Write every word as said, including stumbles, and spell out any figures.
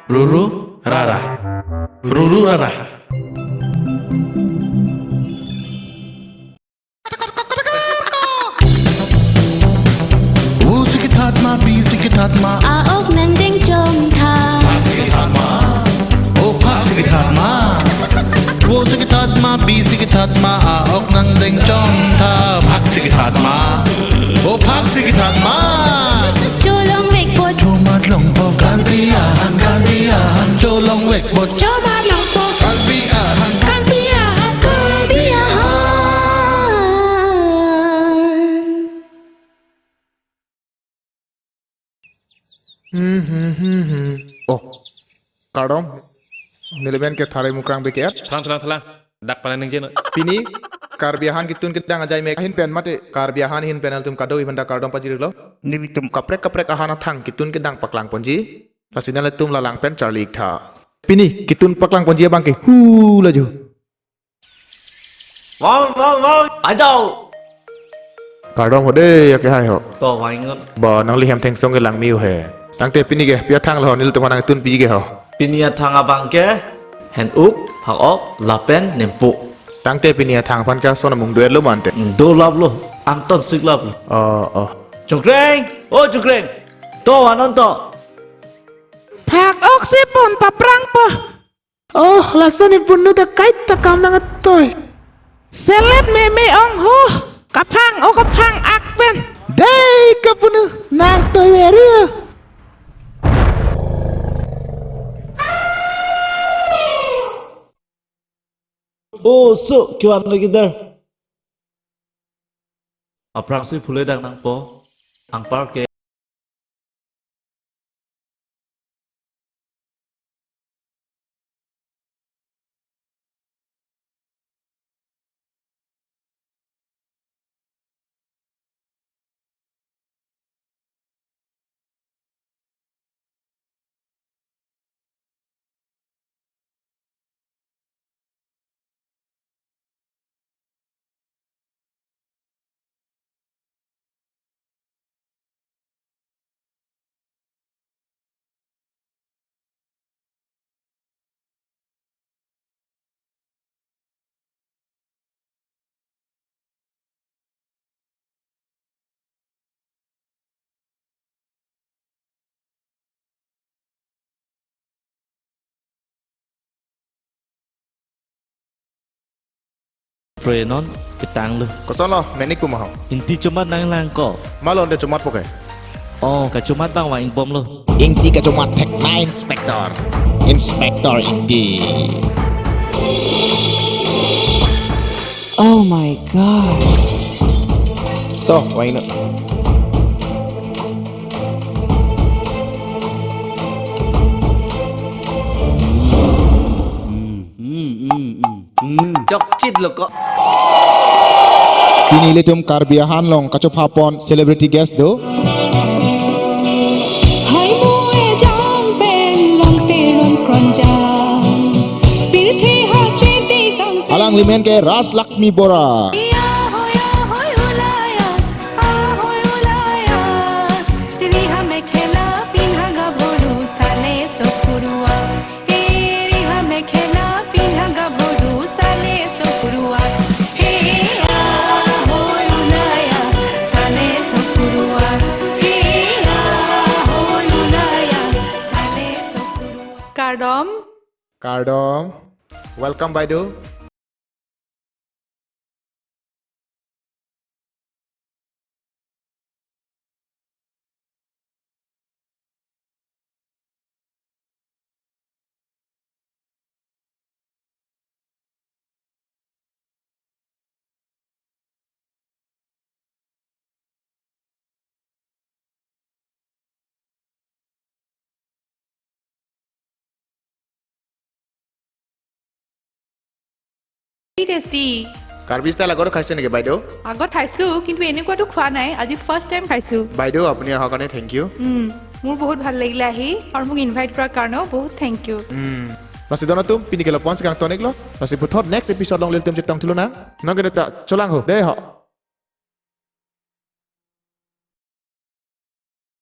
Ruru rara. Ruru rara. Vo si kethat ma, bi si kethat ma. A-ok nangdeng chom tha. Phak si kethat ma. O phak si kethat ma. Vo si kethat ma, bi si kethat ma. A-ok nangdeng chom tha. Phak si kethat ma. O phak si kethat ma. Cholongvekpo. Chomatlongpo. Karbi ahan, Karbi ahan. Cholongvekpo. Chomatlongpo. Karbi ahan. Karbi ahan. Karbi ahan. Hmm, hmm, hmm, hmm. Oh, kardom. Nelimen ke Tharai Mukrang B K R. Thalang, thalang, thalang. Dak panan ningje non. Pini Karbi ahan ketun kedang ajai mek ahin pen mate Karbi ahan ahin pen ilitum kado-i aphanta kardom pajirlo. Nelitum kaprek kaprek ahan athang ketun kedang paklangponji. Lasi nanglitum la lang pen charli-ik tha. Pini ketun paklangponji abang ke hu laju. Wow, wow, wow. Ajau. Kardom ho de, ya ke hai ho. To, vaingun. Ba, nangli hem thengsong ke langme-o he. Tangte pini ke, pi athang lo, nelitum aphan nangtunpiji ke ho. Pini athang abang ke, hen-up, phak-ok, lapen nempo. Tangte pini athang aphan ke ason amung do-etlo mante. Hmm, dolaplo, angtonsik laplo. Oh, oh. Chungkreng, o Chungkreng. To, anon to. Phak-ok si pon paprangpo. Oh, lason nepunu ta kaita kam nang atoi. Selet meme ong ho. Kaphang, o kaphang ak pen. Dei kapunu nangtoi veri. O so, kevan lagi der. Aphrangsi phule dang nangpo. Anpar ke. Pre non ketang lo. Kosonlo, menik pu ma ho. Ingti chomat nanglang ko. Malo ante chomatpo ke. Oh, kachomat abang vang-ik bomlo. Ingti kachomat thek na Inspector. Inspector Ingti. Oh my God. To, vang-iknon. Hmm, hmm, hmm, hmm. Hmm. Chokchit lo ko. Pini ilitum Karbi ahan along kachophapon celebrity guest do. Hai mo ejang pen long teron kronjang. Pirthe ha chete kang. Alanglimen ke Raj Lakshmi Bora. Iya hoya hoi ulaya, a hoi ulaya. Riha mekhela pinha gabhoru sale sokurua. Eri ha mekhela pinha gabhoru sale sokurua. He a hoi ulaya sale sokurua. He a hoi ulaya sale sokurua. Kardom. Kardom. Welcome, Baidu. Very tasty. Karbi style আগতে খাইছে নেকি বাইদেউ? আগত খাইছো, কিন্তু এনেকুৱাতো খোৱা নাই, আজি ফাৰ্ষ্ট টাইম খাইছো। বাইদেউ, আপুনি অহাৰ কাৰণে থেংক ইউ। উম, মোৰ বহুত ভাল লাগিলে আহি, আৰু মোক ইনভাইট কৰাৰ কাৰণেও বহুত thank you. Um, lasi dono atum, pini ke lapu-an si kangton-iklo, lasi puthot next episode along ilitum chetong thulonang, nonke ta cholang ho, dei ho.